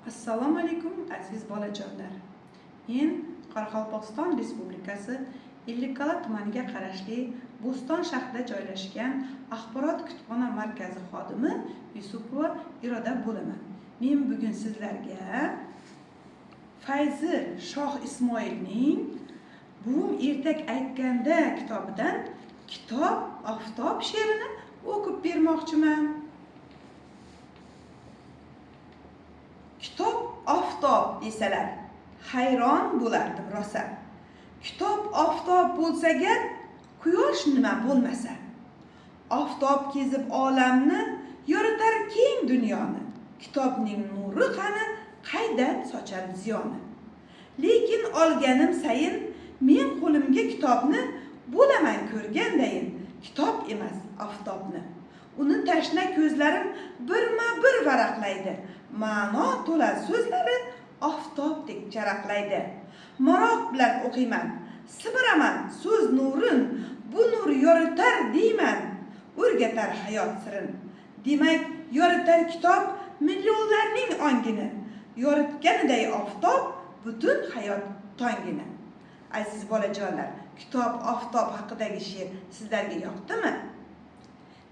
Assalomu alaykum, aziz bolajonlar. Men Qoraqalpog'iston Respublikasi Ellikqal'a tumaniga qarashli Bo'ston shahrida joylashgan Axborot kutubxona markazi xodimi Yusupova Iroda bo'laman. Men bugun sizlarga Fayzi Shoh Ismoilning Buvim ertak aytganda kitobidan Kitob oftob she'rini o'qib bermoqchiman. Kitob oftob desalar, hayron bo'lardim rosa. Kitob oftob bo'lsa agar, quyosh nima bo'lmasa. Oftob kezib olamni, yoritar keng dunyoni. Kitobning nuri qani, qaydan sochar ziyoni. Lekin olganim sayin men qo'limga kitobni bo'laman ko'rgandayin kitob emas oftobni. Uni tashna ko'zlarim birma-bir varaqlaydi. Ma'no to'la so'zlari oftobdek charaqlaydi. Maroq bilan o'qiyman, simiraman so'z nurin, bu nur yoritar deyman, o'rgatar hayot sirin. Demak, yoritar kitob millionlarning ongini, yoritganiday oftob butun hayot tongini. Aziz bolajonlar, kitob oftob haqidagi she'r sizlarga yoqdimi?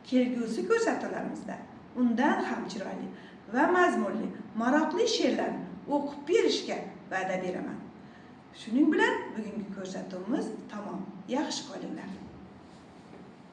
Kelgusi ko'rsatuvlarimizda undan ham chiroyli va mazmunli, maroqli she'rlarni o'qib berishga va'da beraman. Shuning bilan bugungi ko'rsatuvimiz tamom. Yaxshi qolinglar.